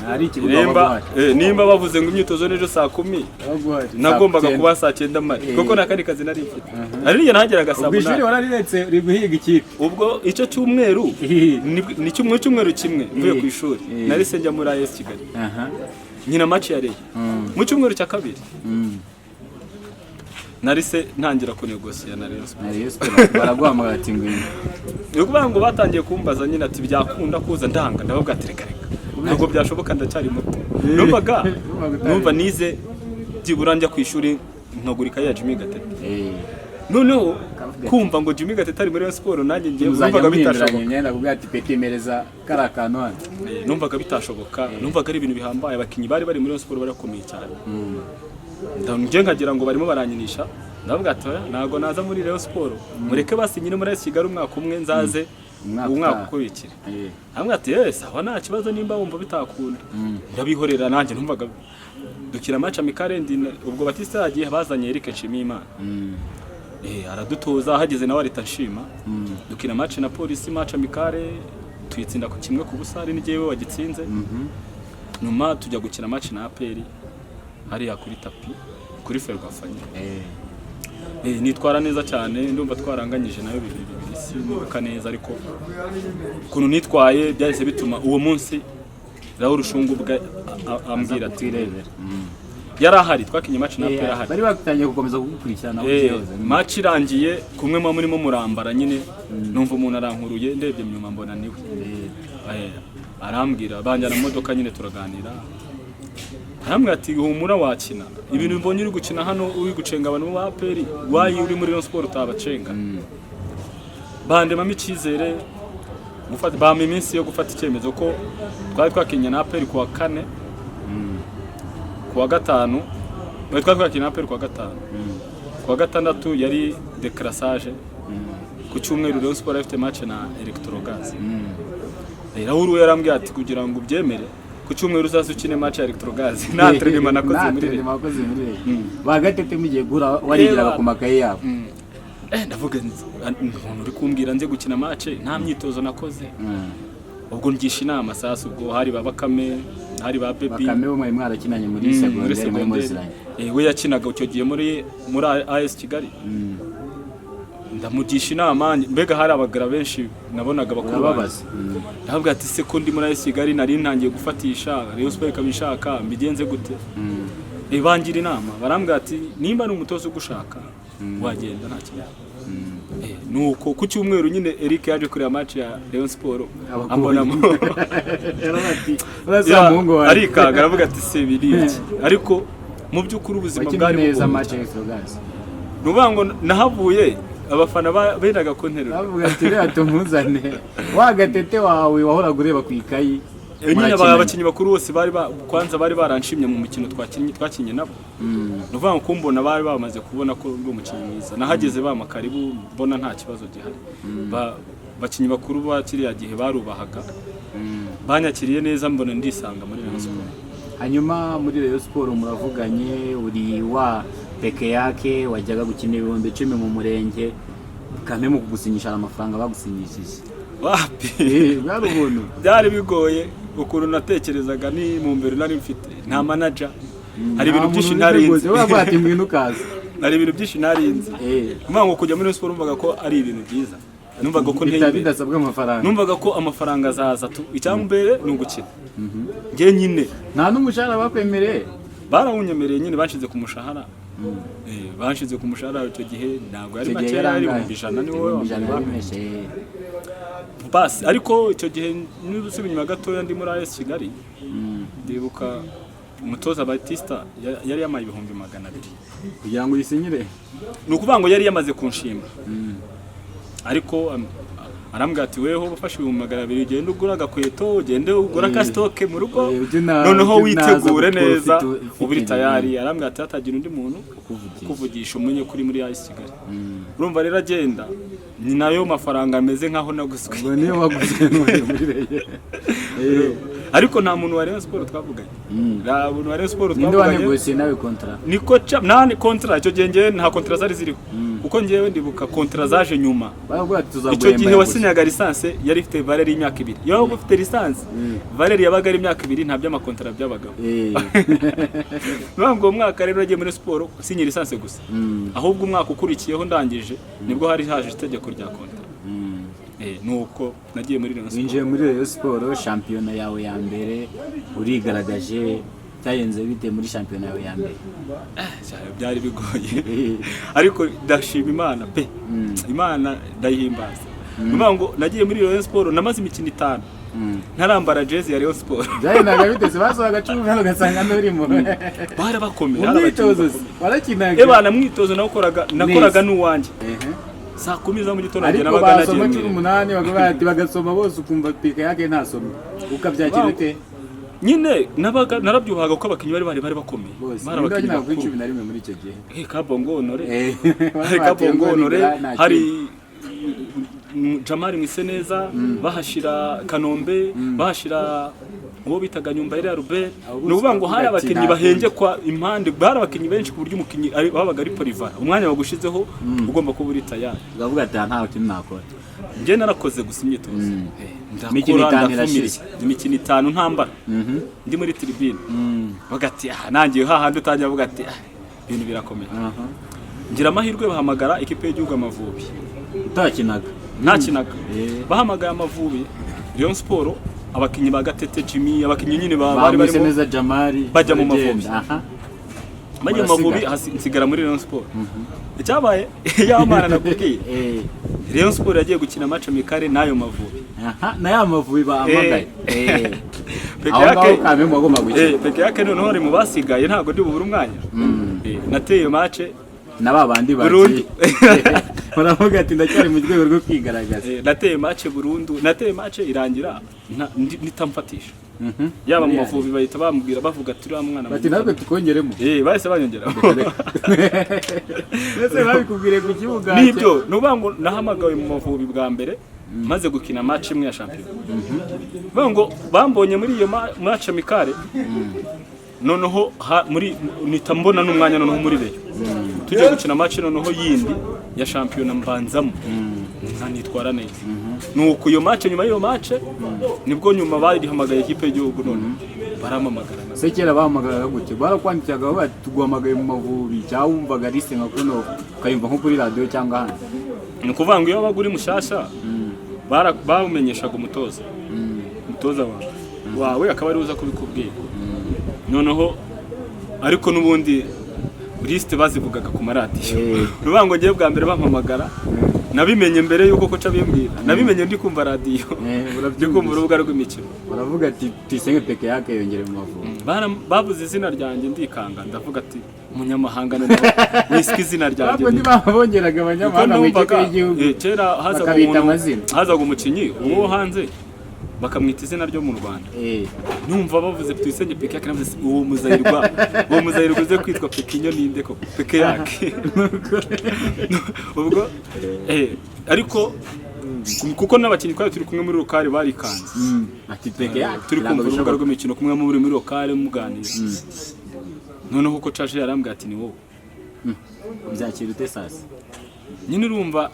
S2: Hari ikibuga
S1: Nimba
S2: wabaga uhari.
S1: nimba bavuze ngo imyitozo n'ejo saa 10,
S2: Wabaga uhari.
S1: nagombaga
S2: Saa 9.
S1: kuba saa 9 mari, kuko nta kandi kazi nari mfite. Nari nigera nahageraga saa
S2: Ubwo ishuri
S1: 8.
S2: warariretse uri guhiga ikipe?
S1: Ubwo icyo cyumweru ni cyumweru kimwe mvuye ku ishuri, nahise njya muri AS Kigali nkina match ya Rayon. Mu cyumweru cya kabiri narise ntangira kunegosiya na Rayon Sports.
S2: Na Rayon Sports baraguhamagara ati ngwino.
S1: Ni ukuvuga ngo batangiye kumbaza nyine ati byakunda kuza, ndanga, ndababwira ati reka reka, ntabwo byashoboka, ndacyari muto. Numvaga numva nize byibura njya ku ishuri nkagura ikayi ya Jimmy Gatete. Noneho kumva ngo Jimmy Gatete ari muri Rayon Sports, nanjye ngiye,
S2: Muzajya
S1: numvaga
S2: muhinduranya
S1: bitashoboka.
S2: imyenda kuvuga ati peti mereza kariya kantu hano.
S1: Numvaga bitashoboka, numvaga ari ibintu bihambaye. Abakinnyi bari bari muri Rayon Sports barakomeye cyane. Njye nkagira ngo barimo baranyinisha, ndavuga ati oya, ntabwo naza muri Rayon Sports, mureke basinyire muri AS Kigali umwaka umwe, nzaze
S2: Umwaka
S1: umwaka
S2: utaha.
S1: ukurikira. Hamwe ati yes, aho nta kibazo nimba wumva bitakunda. Ndabihorera nanjye numvaga dukina match amicale ndi ubwo Batista yagiye, bazanye Eric Nshimiyimana. Aradutoza, ahageze nawe arita nshima. Dukina match na Polisi, match amicale tuyitsinda ku 1-0, ari n'igihe we wagitsinze. Nyuma tujya gukina match na APR hariya kuri tapi kuri Ferwafa nyine. Nitwara neza cyane, ndumva twaranganyije nayo 2-2, sinibuka neza, ariko ukuntu nitwaye byahise bituma uwo munsi Raoul Shungu ubwe ambwira ati
S4: twirebera.
S1: Yari ahari, twakinye match na APR ahari.
S2: Bari batangiye gukomeza kugukurikirana aho ugiye hose.
S1: Match irangiye kumwe muba murimo murambara nyine, numva umuntu arankuruye, ndebye nyuma mbona niwe. Arambwira, banjyana mu modoka nyine turaganira. Arambwira ati: "Humura, wakina. Ibintu mbonye uri gukina hano, uri gucenga abantu ba APR, wayi uri muri Rayon Sport utabacenga?" Bandemamo icyizere, bampa iminsi yo gufata icyemezo, ko twari twakinnye na APR kuwa kane, kuwa gatanu twari twakinnye na APR, kuwa gatanu, kuwa gatandatu yari décrassage, ku cyumweru Rayon Sport ifite match na Electrogaz. Raoul we yarambwiye ati: "Kugira ngo ubyemere, ku cyumweru uzaze ukine match ya Electrogaz." Nta entraînement nakoze muri
S4: Nta wakoze muri Rayon. Ba Gatete mugiye guhura, warigiraga ku makaye yabo?
S1: Ndavuga nti, umuntu uri kumbwira nze gukina match nta myitozo nakoze. Ubwo ngisha inama sasa, ubwo hari ba Bakame, hari ba Baby.
S4: Bakame bo mwari mwarakinanye muri
S1: Muri
S4: segonderi, muri
S1: segonderi.
S4: muziranye.
S1: We yakinaga icyo gihe muri AS Kigali. Ndamugisha inama, mbega hari abagara benshi nabonaga bakuru banjye.
S4: Urababaza.
S1: Ndavuga ati: "Se ko ndi muri AS Kigali, nari ntangiye gufatisha, Rayon Sport ikaba ishaka, mbigenze gute?" Bangira inama, barambwira ati: "Nimba ari umutoza ugushaka, wagenda, nta kibazo." Nuko ku cyumweru nyine Eric yaje kureba match ya Rayon Sport, ambonamo.
S4: Ati: "Uraza muhungu wawe."
S1: Arikanga, aravuga ati: "Se biri iki?" Ariko mu by'ukuri ubuzima
S4: Wakinnye
S1: bwari
S4: neza
S1: bugoye.
S4: match ya Electrogaz.
S1: Ni ukuvuga ngo nahavuye abafana bendaga kunterura.
S4: Bavuga ati: "Reka tumuzane wa Gatete wawe wahoraga ureba ku ikayi."
S1: Nyine
S4: Murakinanye.
S1: abakinnyi bakuru bose bari kwanza bari baranshimye mu mukino twakinnye nabo. Ni ukuvuga ngo kumbona bari bamaze kubona ko ndi umukinnyi mwiza. Nahageze bampa karibu, mbona nta kibazo gihari. Abakinnyi bakuru ba kiriya gihe barubahaga, banyakiriye neza, mbona ndisanga muri Rayon Sport.
S4: Hanyuma muri Rayon Sport muravuganye, uri wa peke yake wajyaga gukina 10,000 mu murenge, kame mu kugusinyisha hari amafaranga bagusinyishije?
S1: Wapi.
S4: Bwari ubuntu.
S1: Byari bigoye. Ukuntu natekerezaga ni mu mbere nari mfite nta manager, hari ibintu byinshi ntarinzi.
S4: Uravuga ati: "Ngwino ukaza."
S1: Hari ibintu byinshi ntarinzi. Kuvuga ngo kujya muri siporo, numvaga ko ari ibintu byiza, numvaga ko nteye imbere.
S4: Bidasabwa amafaranga.
S1: Numvaga ko amafaranga azaza tu, icyambere ni ugukina njye nyine.
S4: Nta n'umushahara bakwemereye?
S1: Barawunyemereye nyine, banshyize ku mushahara. Banshyize ku mushahara icyo gihe ntabwo yari
S4: Icyo gihe
S1: make, yari
S4: yarangaye.
S1: 100,000 ni wowe
S4: 100,000 yari menshi.
S1: Basi, ariko icyo gihe niba usubira inyuma gatoya, ndi muri AS Kigali, ndibuka umutoza Batista yari yamaye 200,000.
S2: Kugira ngo uyisinyire?
S1: Ni ukuvuga ngo yari yamaze kunshima, ariko arambwira ati: "Weho ufashe 200,000, ugende ugura agakweto, ugende ugura aka stock mu rugo, noneho
S2: ujye unaza
S1: witegure
S2: gukora
S1: neza,
S4: ufite
S1: uba uri
S4: ibintu."
S1: tayari. Arambwira ati: "Hatagira undi muntu
S4: Ukuvugisha.
S1: ukuvugisha, umenye ko uri muri AS Kigali." Urumva rero agenda ni nayo mafaranga ameze nkaho naguzwe.
S2: Ubwo niyo waguze none muri Rayon.
S1: Ariko nta muntu wa Rayon Sport twavuganye, nta muntu wa Rayon Sport
S4: Ninde
S1: twavuganye.
S4: wanegosiye nawe contrat?
S1: Ni coach. Nta ni contrat icyo gihe, njyewe nta contrat zari ziriho, kuko njyewe ndibuka contrat zaje nyuma.
S4: Baravuga ati
S1: Icyo
S4: tuzaguhemba
S1: gihe
S4: gusa.
S1: wasinyaga licence yari ifite valeur y'imyaka 2. Iyo waba ufite licence, valeur yabaga ari imyaka 2, nta by'ama contrat byabagaho. Niyo ngo uwo mwaka rero nagiye muri siporo sinye licence gusa, ahubwo umwaka ukurikiyeho ndangije nibwo hari haje itegeko rya contrat. Nuko nagiye muri Rayon Sport.
S4: Winjiye muri Rayon Sport, shampiyona yawe ya mbere urigaragaje. Cyagenze bite muri shampiyona yawe ya mbere?
S1: Byari bigoye, ariko ndashima Imana pe, Imana ndayihimbaza. Ni ukuvuga ngo nagiye muri Rayon Sport, namaze imikino itanu ntarambara jezi ya Rayon Sport.
S4: Byagendaga biteze? Basohoka 18 ugasanga nturimo.
S1: Barabakomeye.
S4: Mu myitozo se, warakinaga?
S1: Ebana, mwitozo nakoraga
S4: Neza.
S1: n'uwanjye.
S4: Ehe.
S1: Saa 10 za mu gitondo njye
S4: Ariko
S1: nabaga
S4: basoma
S1: nagiye
S4: cumi
S1: mu
S4: umunani bakavuga ati bagasoma bose, ukumva pika yake ntasoma, ukabyakira ute?
S1: Nyine nabaga narabyuhaga kuko abakinnyi bari bakomeye.
S4: Bose
S1: Bari
S4: ninde
S1: abakinnyi
S4: wakinaga kuri
S1: bakuru.
S4: 11 muri icyo gihe?
S1: Kabongo Honore, hari Kabongo Honore, hari Jamari Mwiseneza, bahashira Kanombe, bahashira uwo bitaga Nyumba yari Albert.
S4: Abo
S1: Ni ukuvuga ngo hari
S4: bose
S1: abakinnyi
S4: nta
S1: bahembye kwa impande, bari abakinnyi benshi ku buryo umukinnyi babaga ari polyvalent, umwanya bagushizeho ugomba kuba uri tayari.
S4: Ukavuga ati: "Aha nta kintu nakora."
S1: Njye narakoze gusa imyitozo.
S4: Imikino
S1: Ndakora,
S4: itanu
S1: ndafumira.
S4: irashize.
S1: Imikino itanu ntambara, ndi muri tribune bagati ah, nangiye hahandi utangira avuga ati: "Ah, ibintu birakomeye." Ngira amahirwe bahamagara ikipe y'igihugu Amavubi.
S4: Utakinaga?
S1: Ntakinaga.
S4: Eh.
S1: Bahamagaye Amavubi, Rayon Sport, abakinnyi ba Gatete Jimmy, abakinnyi nyine bari
S4: bamwise
S1: barimo
S4: neza Jamari
S1: bajya mu
S4: baragenda.
S1: Mavubi.
S4: Aha.
S1: Bajya mu Mavubi,
S4: Murasigara.
S1: nsigara muri Rayon Sport. Icyabaye, ya Mana nakubwiye, Rayon Sport yagiye gukina match amicale n'ayo Mavubi.
S4: Aha, na ya Mavubi bahamagaye.
S1: Peke
S2: Aho ngaho
S1: yake
S2: kamwe wagomba gukina.
S1: Peke yake noneho ari mu basigaye, ntabwo ndi bubure umwanya. Nateye match
S2: Na ba bandi
S1: Burundu.
S2: bagiye baravuga ati ndacyari mu rwego rwo kwigaragaza.
S1: Nateye match burundu, nateye match irangira nitamfatisha yaba mu Mavubi, bahita bambwira, bavuga ati uriya mwana
S2: Bati natwe tukongeremo.
S1: Bahise banyongera.
S2: Ndetse babikubwiriye ku kibuga?
S1: Nibyo, ni ukuvuga ngo nahamagawe mu Mavubi bwa mbere maze gukina match imwe ya shampiyona. Bavuga ngo bambonye muri iyo match amicale, noneho muri nita mbona n'umwanya, noneho muri Rayon tujya gukina match noneho yindi ya shampiyona, mbanzamo nkanitwara neza. Nuko iyo match, nyuma y'iyo match nibwo nyuma barihamagaye ikipe y'igihugu, none baramamagara.
S2: Se kera bahamagaraga gute? Barakwandikiraga bati tuguhamagaye mu Mavubi, cyangwa wumvaga liste nka kuno ukayumva nko kuri radiyo cyangwa ahandi?
S1: Ni ukuvuga ngo iyo wabaga uri mushyashya, bawumenyeshaga umutoza wawe akaba ariwe uza kubikubwira noneho. Ariko n'ubundi lisite bazivugaga ku maradiyo. Ni ukuvuga ngo ngewe bwa mbere bampamagara nabimenye mbere y'uko coach abimbwira, nabimenye ndi kumva radiyo, ndi kumva urubuga rw'imikino.
S2: Baravuga ati Tuyisenge Peke yake yongere mu Mavubi.
S1: Bavuze izina ryanjye ndikanga, ndavuga ati umunyamahanga noneho wiswe izina ryanjye.
S2: Ntabwo ntibabongeraga
S1: Kuko
S2: abanyamahanga mu ikipe
S1: numvaga,
S2: y'igihugu
S1: kera hazaga
S2: bakabita
S1: umuntu,
S2: amazina.
S1: Hazaga umukinnyi uwo hanze bakamwita izina ryo mu Rwanda. Numva bavuze Tuyisenge Peke yake, navuze uwo muzayirwa uze kwitwa Pekinyo ninde koko? Peke yake ubwo, ariko kuko n'abakinnyi twari turi kumwe muri rokari barikanze.
S2: Ati Peke yake
S1: Turi
S2: ntabwo
S1: kumva urubuga
S2: bishoboka.
S1: rw'imikino kumwe muri rokari muganira, noneho uko caje yarambwira ati ni wowe.
S4: Byakira ute sasa?
S1: Nyine urumva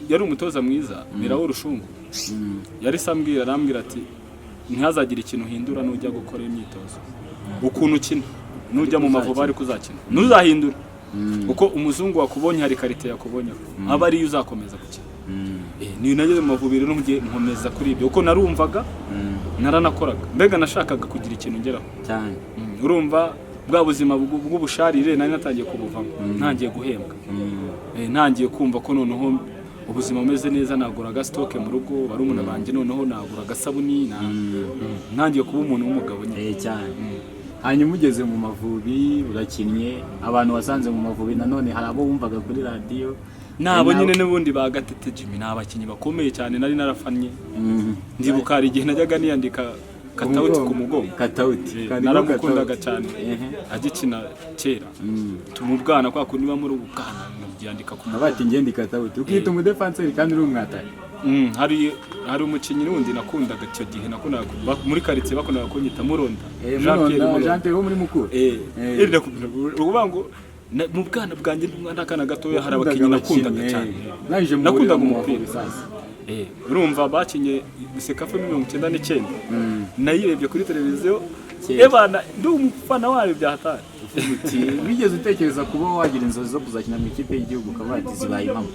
S1: yari umutoza mwiza, ni Raoul Rushungu. Yari se ambwira, arambwira ati ntihazagire ikintu uhindura nujya gukora imyitozo, ukuntu ukina nujya mu Mavubi ariko uzakina, ntuzahindure, kuko umuzungu wakubonye hari qualité yakubonyeho, aba ariyo uzakomeza gukina. Niyo nageze mu Mavubi rero ngiye nkomeza kuri ibyo kuko narumvaga naranakoraga, mbega nashakaga kugira ikintu ngeraho.
S4: Cyane.
S1: Urumva bwa buzima bw'ubusharire nari natangiye kubuvamo, ntangiye guhembwa. Ntangiye kumva ko noneho ubuzima bumeze neza, naguraga stock mu rugo, barumuna banjye, noneho nagura agasabuni, ntangiye kuba umuntu w'umugabo nyine.
S4: Cyane. Hanyuma ugeze mu Mavubi urakinnye, abantu wasanze mu Mavubi nanone hari abo wumvaga kuri radiyo?
S1: Nabo
S4: Hari
S1: nyine n'ubundi ba Gatete Jimmy, ni abakinnyi bakomeye cyane nari narafannye. Ndibuka hari igihe najyaga niyandika Katawuti ku mugongo.
S2: Katawuti.
S1: Naramukundaga cyane
S4: Ehe.
S1: agikina kera mu bwana, kwa kundi niba muri ubu bwana byandika ku mugongo.
S2: Bati ngende Katawuti, ukita umudefanseri kandi uri umwatari.
S1: Hari umukinnyi wundi nakundaga icyo gihe, nakundaga muri karitsiye bakundaga kunyita Muronda. Jean Pierre
S2: Muronda.
S1: Muronda.
S2: Jean Pierre wo muri Mukura.
S1: Ukuvuga ngo mu bwana bwanjye ndi umwana, akana gatoya, hari abakinnyi nakundaga cyane.
S2: Naje
S1: Nakundaga
S2: mu
S1: umupira.
S2: Mavubi sasa.
S1: Urumva bakinye CECAFA 99, nayirebye kuri televiziyo.
S4: Kera.
S1: Ebana ndi umufana wayo bya hatari.
S4: Uti, wigeze utekereza kuba wagira inzozi zo kuzakina mu ikipe y'igihugu, ukavuga ati zibaye impamo?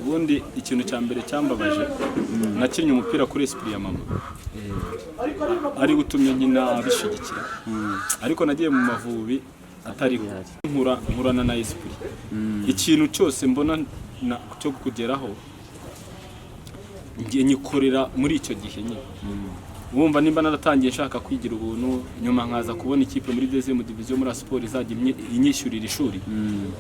S1: Ubundi ikintu cya mbere cyambabaje, nakinnye umupira kuri esprit ya mama ari utumye nkina bishyigikira, ariko nagiye mu Mavubi atariho, nkurana na esprit ikintu cyose mbona cyo kugeraho ngiye nyikorera muri icyo gihe nyine. Wumva nimba naratangiye nshaka kwigira ubuntu, nyuma nkaza kubona ikipe muri deuxième division muri Asiporo izajya inyishyurira ishuri,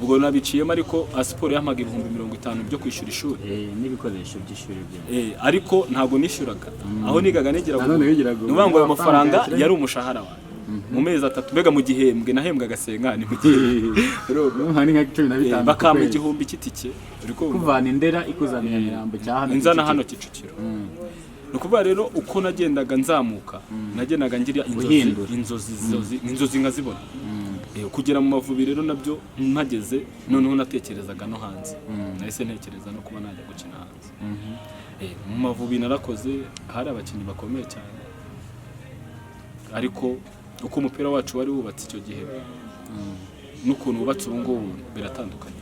S1: ubwo nabiciyemo, ariko Asiporo yampaga 50,000 byo kwishyura ishuri.
S4: N'ibikoresho by'ishuri byawe.
S1: Ariko ntabwo nishyuraga aho nigaga, nigiraga
S2: Nanone
S1: ubuntu.
S2: wigiraga
S1: Ni ukuvuga ngo ayo
S2: ubuntu.
S1: mafaranga
S2: Amafaranga
S1: yari umushahara wawe mu mezi 3, mbega mu gihembwe nahembwaga senkani mu gihembwe.
S2: Urumva ni nka 15 ku
S1: Bakampa
S2: kwezi.
S1: 1000 cy'itike, uri kumva?
S4: Kuvana Indera ikuzana Nyamirambo cya hano
S1: Inzana
S4: Kicukiro.
S1: hano Kicukiro. Ni ukuvuga rero uko nagendaga nzamuka, nagendaga ngira inzozi,
S4: Uhindura.
S1: inzozi nkazibona. Kugera mu Mavubi rero nabyo mpageze noneho natekerezaga no hanze, nahise ntekereza no kuba najya gukina hanze. Mu Mavubi narakoze, hari abakinnyi bakomeye cyane, ariko uko umupira wacu wari wubatse icyo gihe n'ukuntu wubatse ubu ngubu biratandukanye.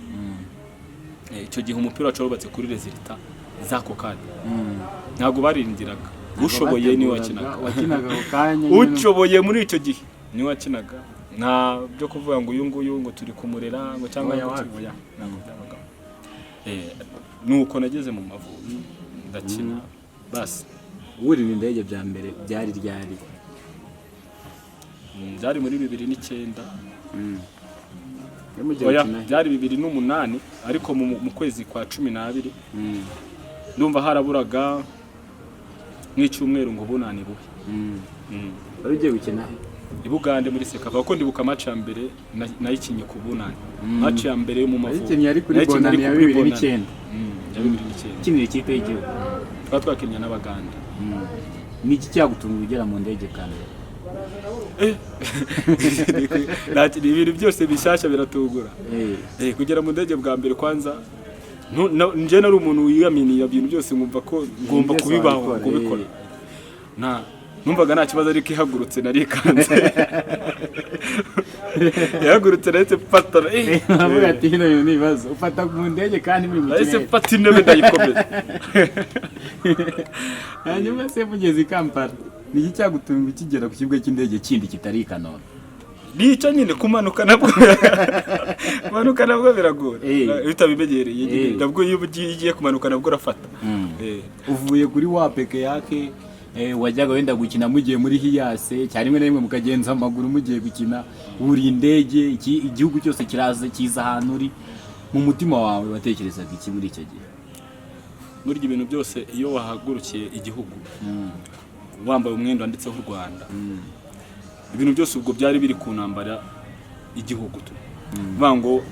S1: Icyo gihe umupira wacu wubatse kuri résultat z'ako kanya, ntabwo barindiraga, ushoboye niwe wakinaga.
S2: Wakinaga ako kanya nyine.
S1: Ushoboye muri icyo gihe niwe wakinaga, nta byo kuvuga ngo uyu nguyu ngo turi kumurera ngo cyangwa
S2: Oya,
S1: ngo
S2: wapi.
S1: oya, ntabwo byabagaho. Nuko nageze mu Mavubi ndakina basi.
S2: Wurira indege bya mbere byari ryari?
S1: Byari muri 2009.
S2: Wari mugiye
S1: Oya,
S2: gukina he?
S1: byari 2008, ariko mu kwezi kwa 12. Ndumva haraburaga nk'icyumweru ngo bunani bube.
S2: Wari ugiye gukina he?
S1: I Bugande muri CECAFA, kuko ndibuka match ya mbere nayikinye ku bunani, match ya mbere yo mu Mavubi.
S2: Wayikinnye ari kuri
S1: Nayikinnye
S2: Bonane
S1: ari
S2: ya
S1: kuri
S2: bibiri
S1: Bonane.
S2: n'icyenda.
S1: Ya 2009.
S4: Ukinira ikipe y'igihugu.
S1: Twari twakinnye n'Abagande.
S4: Ni iki cyagutunga ugera mu ndege bwa mbere?
S1: Ni ibintu byose bishyashya biratugura. Kugera mu ndege bwa mbere, kwanza njye nari umuntu wiyaminiye ibintu byose, nkumva ko ngomba
S2: Byose
S1: kubibaho,
S2: wabikora,
S1: kubikora. Nta numvaga nta kibazo, ariko ihagurutse narikanze. Ihagurutse nahise mfata
S2: Avuga ati hino bintu ni ibibazo, ufata mu ndege kandi muri mu
S1: nahise
S2: kirere.
S1: mfata intebe ndayikomeza.
S2: Hanyuma se mugeze i Kampala, ni iki cyagutunga ukigera ku kibuga cy'indege kindi kitari i Kanombe?
S1: Nicyo nyine, kumanuka nabwo biragora. Iyo utabimenyereye nyine, nabwo iyo ugiye kumanuka nabwo urafata.
S2: Uvuye kuri wa peke yake, wajyaga wenda gukina mugiye muri Hiace cyane, rimwe na rimwe mukagenza amaguru mugiye gukina, wuriye indege, igihugu cyose kiraza kiza ahantu uri. Mu mutima wawe watekerezaga iki muri icyo gihe?
S1: Burya ibintu byose, iyo wahagurukiye igihugu wambaye umwenda wanditseho u Rwanda, ibintu byose ubwo byari biri ku ntambara igihugu tu. Bivuga ngo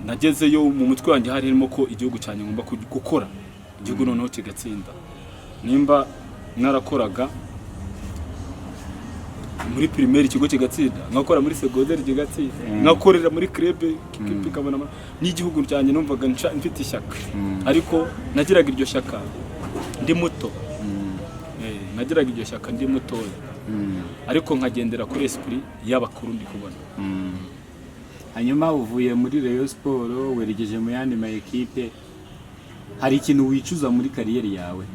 S1: nagezeyo mu mutwe wanjye hari harimo ko igihugu cyanjye ngomba gukora igihugu noneho kigatsinda. Nimba narakoraga muri primaire ikigo kigatsinda, nkakora muri secondaire kigatsinda, nkakorera muri club ikipe ikabona n'igihugu cyanjye, numvaga mfite ishyaka. Ariko nagiraga iryo shyaka ndi muto. Nagiraga iryo shyaka ndi mutoya, ariko nkagendera kuri esprit y'abakuru ndi kubona.
S2: Hanyuma uvuye muri Rayon Sport werekeje mu yandi ma ekipe. Hari ikintu wicuza muri carrière yawe,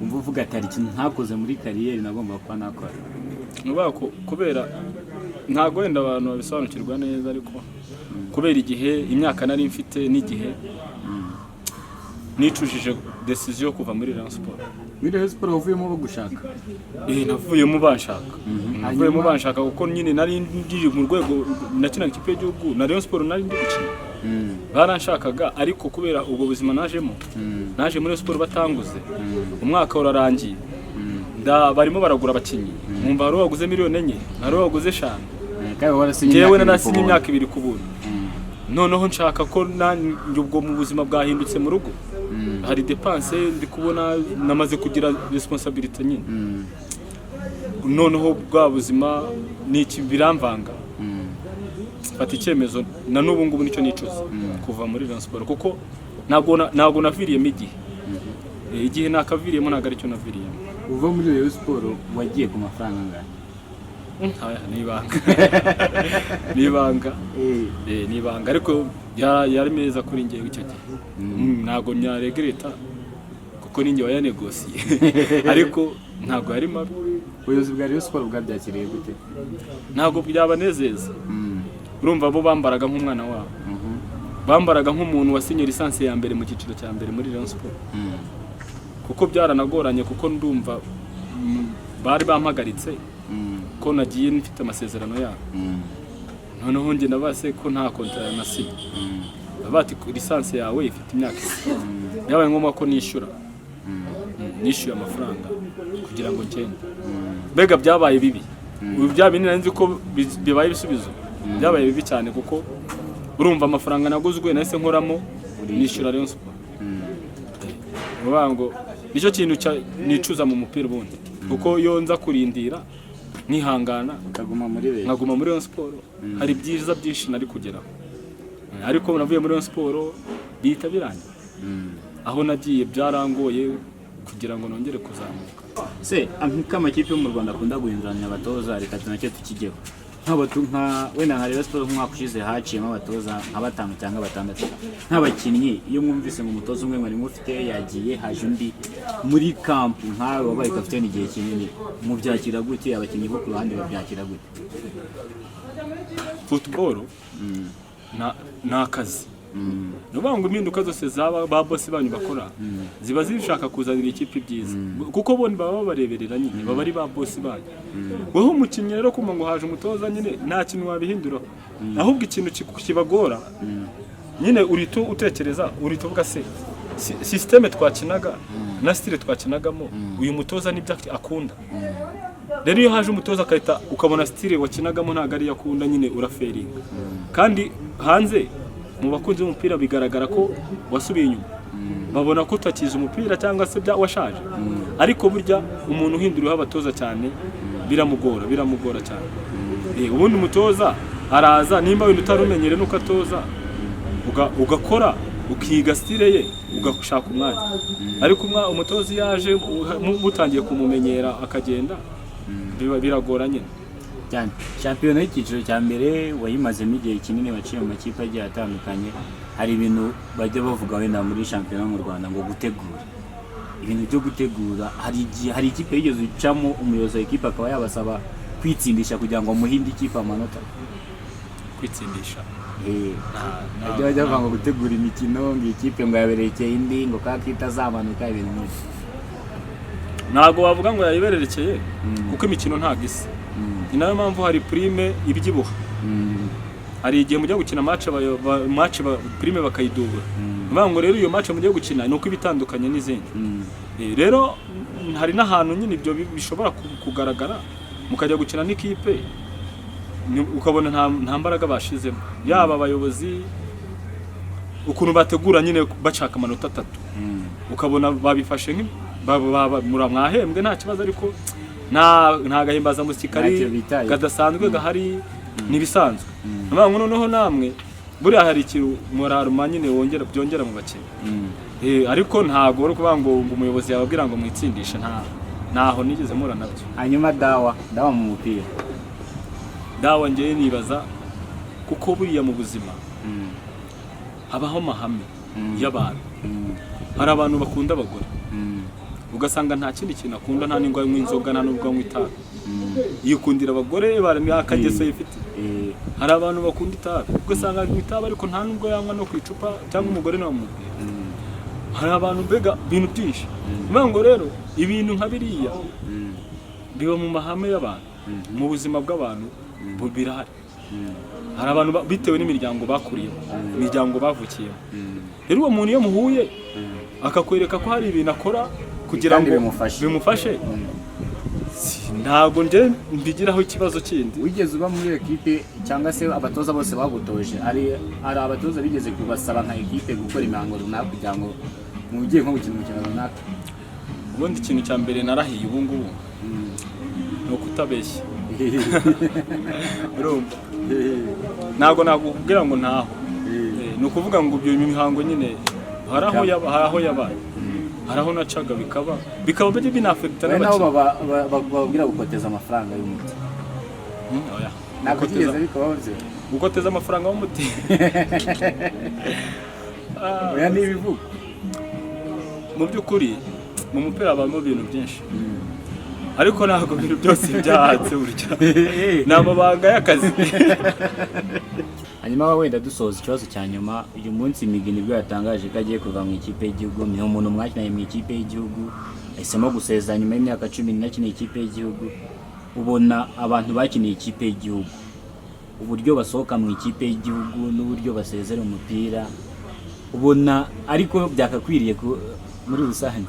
S2: umva uvuga ati hari ikintu ntakoze muri carrière nagomba kuba nakora?
S1: Ni ukuvuga ko kubera ntabwo wenda abantu babisobanukirwa neza, ariko kubera igihe, imyaka nari mfite n'igihe, nicujije decision yo kuva muri Rayon Sport.
S2: Muri Rayon Sport wavuyemo bagushaka?
S1: Navuyemo banshaka, navuyemo
S2: Hanyuma?
S1: banshaka, kuko nyine nari ndi mu rwego nakinaga ikipe y'igihugu na Rayon Sport nari ndi gukina, baranshakaga. Ariko kubera ubwo buzima najemo, naje muri Rayon Sport batanguze, umwaka urarangiye, barimo baragura abakinnyi, nkumva hari uwo waguze miliyoni 4, hari uwo waguze 5.
S2: Kandi warasinye
S1: Njyewe
S2: imyaka 2 ku
S1: narasinye
S2: buntu.
S1: imyaka 2 ku buntu. Noneho nshaka ko nanjye ubwo mu buzima bwahindutse, mu rugo hari dépenses ndi kubona, namaze kugira responsabilité nyine. Noneho bwa buzima ni iki biramvanga, mfata icyemezo na n'ubu ngubu nicyo nicuza, kuva muri Rayon Sport, kuko ntabwo naviriyemo igihe. Igihe nakaviriyemo ntabwo aricyo naviriyemo.
S2: Uva muri Rayon Sport wagiye ku mafaranga angahe?
S1: Aya, ni ibanga, ni ibanga. Ni ibanga, ariko yari meza kuri njyewe icyo gihe. Ntabwo nyaregreta kuko ninjye wayanegosiye, ariko ntabwo yari mabi.
S2: Ubuyobozi bwa Rayon Sport bwabyakiriye gute?
S1: Ntabwo byabanezeza. Urumva bo bambaraga nk'umwana wabo, bambaraga nk'umuntu wasinye licence ya mbere mu cyiciro cya mbere muri Rayon Sport, kuko byaranagoranye, kuko ndumva bari bampagaritse ko nagiye mfite amasezerano yabo. Noneho njye nabase ko nta contrat nasinye, bati licence yawe ifite imyaka 2. Byabaye ngombwa ko nishyura. Nishyuye amafaranga kugira ngo ngende. Mbega byabaye bibi! Ubu bya bindi nari nzi ko bibaye ibisubizo, byabaye bibi cyane, kuko urumva amafaranga naguzwe nahise nkoramo nishyura Rayon Sport. Uvuga ngo nicyo kintu nicuza mu mupira ubundi, kuko iyo nza kurindira nkihangana
S2: ukaguma muri Rayon,
S1: nkaguma muri Rayon Sport, hari byiza byinshi nari kugeraho. Ariko navuye muri Rayon Sport bihita birangira. Aho nagiye byarangoye kugira ngo nongere kuzamuka.
S4: Se nk'uko amakipe yo mu Rwanda akunda guhinduranya abatoza, reka tunacyo tukigeho. Nka wenda nka Rayon Sports, nk'umwaka ushize haciyemo abatoza nka batanu cyangwa batandatu. Nk'abakinnyi, iyo mwumvise ngo umutoza umwe mwari mufite yagiye, haje undi muri camp, nkawe wabaye kapiteni igihe kinini, mubyakira gute? Abakinnyi bo ku ruhande babyakira gute?
S1: Football ni akazi. Ni ukuvuga ngo impinduka zose zaba ba boss banyu bakora ziba zishaka kuzanira ikipe ibyiza, kuko bo baba babareberera nyine, baba ari ba boss banyu. Wowe umukinnyi rero, kumva ngo haje umutoza nyine, nta kintu wabihinduraho. Ahubwo ikintu kibagora nyine, urita utekereza, urita uvuga se système twakinaga na style twakinagamo, uyu mutoza nibyo akunda. Rero iyo haje umutoza akahita ukabona style wakinagamo ntabwo ariyo akunda nyine, urafailinga. Kandi hanze mu bakunzi b'umupira bigaragara ko wasubiye inyuma, babona ko utakiza umupira cyangwa se bya washaje. Ariko burya umuntu uhinduriweho abatoza cyane biramugora, biramugora cyane. Ubundi umutoza araza, nimba wenda utari umenyere nuko atoza, ugakora, ukiga style ye, ugashaka umwanya. Ariko umutoza iyo yaje mutangiye kumumenyera akagenda, biba biragora nyine.
S4: Cyane. Shampiyona y'icyiciro cya mbere wayimazemo igihe kinini, waciye mu makipe agiye atandukanye. Hari ibintu bajya bavuga wenda muri shampiyona mu Rwanda ngo gutegura, ibintu byo gutegura. Hari igihe hari ikipe yigeze ucamo, umuyobozi wa ekipe akaba yabasaba kwitsindisha kugira ngo amuhe indi kipe amanota?
S1: Kwitsindisha?
S4: Bajya bajya bavuga ngo gutegura imikino, ngo ikipe ngo yaberekeye indi, ngo kaka itazamanuka, ibintu nk'ibyo.
S1: Ntabwo wavuga ngo yayibererekeye, kuko imikino ntabwo isa. Ni nayo mpamvu hari prime ibyibuha. Hari igihe mujya gukina match, match prime bakayidubura. Ni ukuvuga ngo rero iyo match mugiye gukina ni uko iba itandukanye n'izindi. Rero hari n'ahantu nyine ibyo bishobora kugaragara, mukajya gukina n'ikipe ukabona nta mbaraga bashizemo, yaba abayobozi ukuntu bategura nyine bashaka amanota 3, ukabona babifashe mwahembwe nta kibazo, ariko nta gahimbazamusyi kari
S4: Ntacyo bitaye.
S1: kadasanzwe gahari, n'ibisanzwe. Ni ukuvuga ngo noneho namwe buriya hari ikintu muraruma nyine wongera byongera mu bakinnyi. Ariko ntabwo uri kuvuga ngo umuyobozi yababwira ngo mwitsindishe, ntaho nigeze mpura nabyo.
S4: Hanyuma dawa, dawa mu mupira?
S1: Dawa ngewe nibaza, kuko buriya mu buzima habaho amahame y'abantu. Hari abantu bakunda abagore, ugasanga nta kindi kintu akunda, nta n'ubwo anywa inzoga, nta n'ubwo anywa itabi, yikundira abagore, akageso yifite. Hari abantu bakunda itabi, ugasanga anywa itabi ariko nta n'ubwo yanywa no ku icupa cyangwa umugore ntamubwira. Hari abantu mbega ibintu byinshi. Niyo ngo rero ibintu nka biriya biba mu mahame y'abantu, mu buzima bw'abantu birahari. Hari abantu bitewe n'imiryango bakuriyemo, imiryango bavukiyemo. Rero uwo muntu iyo muhuye akakwereka ko hari ibintu akora kugira
S4: Kandi
S1: ngo
S4: bimufashe.
S1: bimufashe, ntabwo njye mbigiraho ikibazo kindi.
S4: Wigeze uba muri ekipe cyangwa se abatoza bose bagutoje, hari abatoza bigeze kubasaba nka ekipe gukora imihango runaka kugira ngo mugiye nko gukina umukino runaka?
S1: Ubundi ikintu cya mbere narahiye ubu ngubu ni ukutabeshya. Urumva, ntabwo nakubwira ngo ntaho. Ni ukuvuga ngo ibyo mihango nyine hari aho yabaye, hari aho nacaga bikaba bijya binaffecta
S4: Bari nabo
S1: n'abakinnyi.
S4: Bababwira gukoteza amafaranga y'umuti?
S1: Oya.
S4: Ntabwo byigeze bikabaho byo?
S1: Gukoteza amafaranga y'umuti?
S4: Oya, ni ibivugo.
S1: Mu by'ukuri mu mupira habamo ibintu byinshi, ariko ntabwo ibintu byose byahatse burya ni amabanga y'akazi.
S4: Hanyuma wenda dusoza, ikibazo cya nyuma: uyu munsi Migi nibwo yatangaje ko agiye kuva mu ikipe y'igihugu. Ni umuntu mwakinanye mu ikipe y'igihugu, ahisemo gusezera nyuma y'imyaka 14 akiniye ikipe y'igihugu. Ubona abantu bakiniye ikipe y'igihugu, uburyo basohoka mu ikipe y'igihugu n'uburyo basezera umupira, ubona ariko byakakwiriye muri rusange?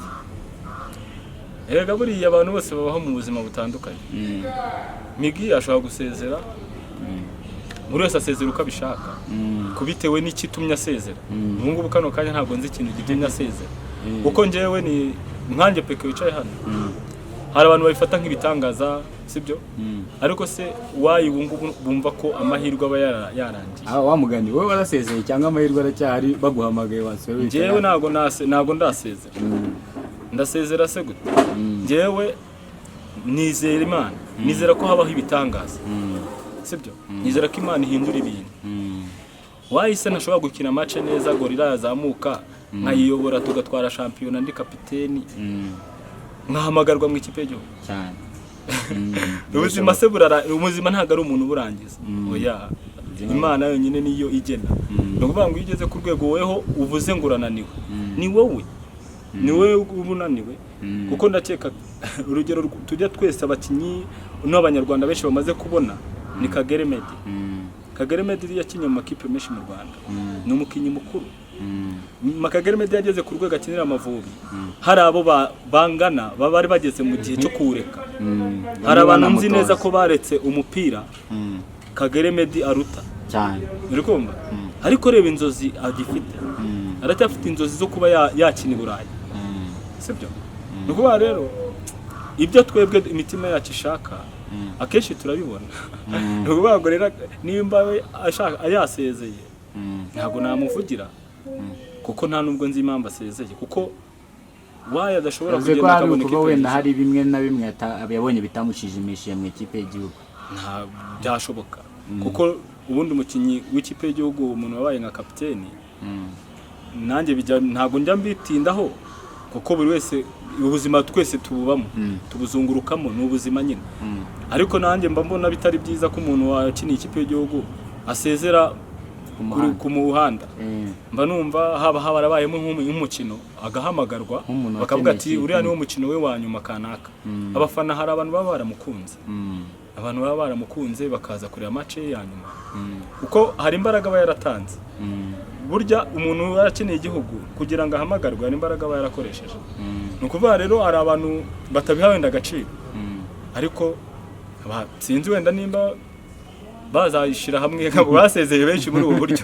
S1: Erega buriya abantu bose babaho mu buzima butandukanye. Migi ashobora gusezera, buri wese asezera uko abishaka, kubitewe n'ikitumye asezera. Ubu ngubu kano kanya ntabwo nzi ikintu gitumye asezera, kuko njyewe ni nkanjye peke wicaye hano. Hari abantu babifata nk'ibitangaza, sibyo? Ariko se wayi ubu ngubu bumva ko amahirwe aba yarangiye.
S2: Ah, wa mugani wowe warasezeye cyangwa amahirwe aracyahari, baguhamagaye wasubira?
S1: Njyewe ntabwo ndasezera. Ndasezera se gute? Njyewe nizera Imana, nizera ko habaho ibitangaza, sibyo? Nizera ko Imana ihindura ibintu. Wahise ntashobora gukina match neza, Gorilla yazamuka nkayiyobora, tugatwara shampiyona ndi kapiteni, nkahamagarwa mu ikipe y'igihugu.
S4: Cyane.
S1: Ubuzima se ubuzima ntabwo ari umuntu uburangiza, oya. Imana yonyine niyo igena. Ni ukuvuga ngo iyo ugeze ku rwego weho uvuze ngo urananiwe, ni wowe, ni wowe uba unaniwe. Kuko ndakeka urugero tujya twese abakinnyi n'abanyarwanda benshi bamaze kubona ni Kagere Meddie. Kagere Meddie yakinnye mu makipe menshi mu Rwanda, ni umukinnyi mukuru. Kagere Meddie yageze ku rwego akinira Amavubi, hari abo bangana baba bari bageze mu gihe cyo kuwureka. Hari abantu nzi neza ko baretse umupira Kagere Meddie aruta.
S4: Cyane.
S1: Uri kumva? Ariko reba inzozi agifite, aracyafite inzozi zo kuba yakina i Burayi, sibyo? Ni ukuvuga rero ibyo twebwe imitima yacu ishaka akenshi turabibona. Ni ukuvuga ngo rero nimba we ashaka yasezeye, ntabwo namuvugira kuko nta nubwo nzi impamvu asezeye, kuko wayo adashobora
S4: Yavuze ko
S1: kugenda
S4: hari
S1: akabona
S4: ukuba
S1: ikipe
S4: wenda
S1: nziza.
S4: Hari bimwe na bimwe yabonye bitamushimishije mu ikipe y'igihugu.
S1: Nta byashoboka, kuko ubundi umukinnyi w'ikipe y'igihugu, umuntu wabaye nka kapiteni, nanjye bijya ntabwo njya mbitindaho, kuko buri wese ubuzima twese tububamo, tubuzungurukamo, ni ubuzima nyine. Ariko nanjye mba mbona bitari byiza ko umuntu wakiniye ikipe y'igihugu asezera
S4: muhanda.
S1: Ku muhanda. Mba numva haba harabayemo nk'umukino agahamagarwa,
S4: Nk'umuntu
S1: bakavuga
S4: wakeneye
S1: ati
S4: ikipe.
S1: uriya niwo mukino we wa nyuma kanaka. Abafana, hari abantu baba baramukunze, abantu baba baramukunze bakaza kureba match ye ya nyuma, kuko hari imbaraga aba yaratanze. Burya umuntu yarakeneye igihugu kugira ngo ahamagarwe, hari imbaraga aba yarakoresheje. Ni ukuvuga rero hari abantu batabiha wenda agaciro, ariko sinzi wenda nimba bazayishyira hamwe basezeye benshi muri ubu buryo.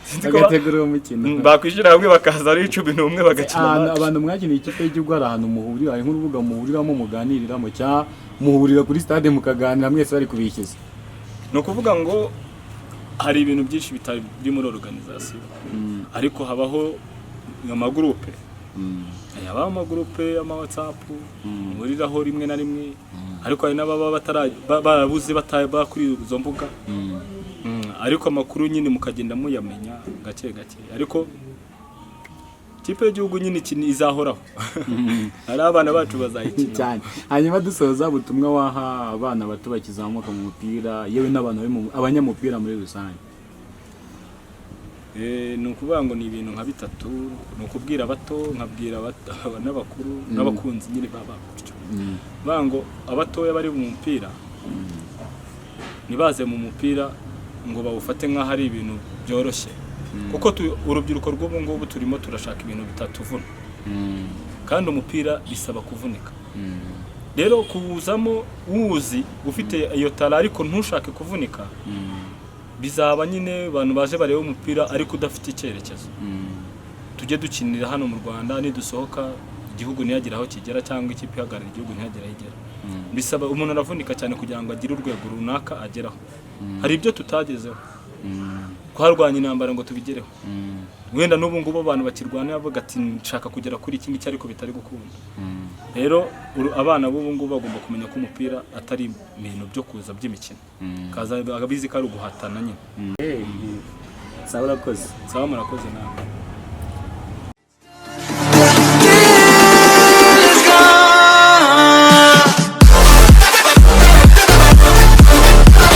S1: Sinzi ko
S4: bagategura uwo mukino.
S1: Bakwishyira hamwe bakaza ari 11 bagakina
S2: Ahantu
S1: match.
S2: abantu mwakiniye ikipe y'igihugu, hari ahantu muhurira, hari nk'urubuga muhuriramo muganiriramo, cyangwa muhurira kuri stade mukaganira mwese bari kubishyuza?
S1: Ni ukuvuga ngo hari ibintu byinshi bitari biri muri organisation, ariko habaho amagurupe, habaho amagurupe y'ama WhatsApp muhuriraho rimwe na rimwe, ariko hari n'ababa barabuze bataba kuri izo mbuga. Ariko amakuru nyine mukagenda muyamenya gake gake. Ariko ikipe y'igihugu nyine izahoraho, hari abana bacu bazayikina.
S2: Cyane. Hanyuma dusoza, ubutumwa waha abana bato bakizamuka mu mupira, yewe n'abantu bari abanyamupira muri rusange?
S1: Ni ukuvuga ngo ni ibintu nka bitatu: ni ukubwira abato, nkabwira n'abakuru n'abakunzi nyine baba gutyo. Bavuga ngo abatoya bari mu mupira ntibaze mu mupira ngo bawufate nk'aho ari ibintu byoroshye, kuko urubyiruko rw'ubu ngubu turimo turashaka ibintu bitatuvuna, kandi umupira bisaba kuvunika. Rero kuwuzamo wuzi ufite iyo talent ariko ntushake kuvunika, bizaba nyine abantu baje bareba umupira ariko udafite icyerekezo. Tujye dukinira hano mu Rwanda, nidusohoka igihugu ntihagire aho kigera, cyangwa ikipe ihagarara igihugu ntihagire aho igera. Bisaba umuntu aravunika cyane kugira ngo agire urwego runaka ageraho. Hari ibyo tutagezeho, twarwanya intambara ngo tubigereho. Wenda n'ubu ngubu abantu bakirwana bavuga ati nshaka kugera kuri iki ngiki, ariko bitari gukunda. Rero abana b'ubu ngubu bagomba kumenya ko umupira atari ibintu byo kuza by'imikino, kaza abizi ko ari uguhatana nyine.
S4: Sawa, urakoze.
S1: Sawa, murakoze nawe.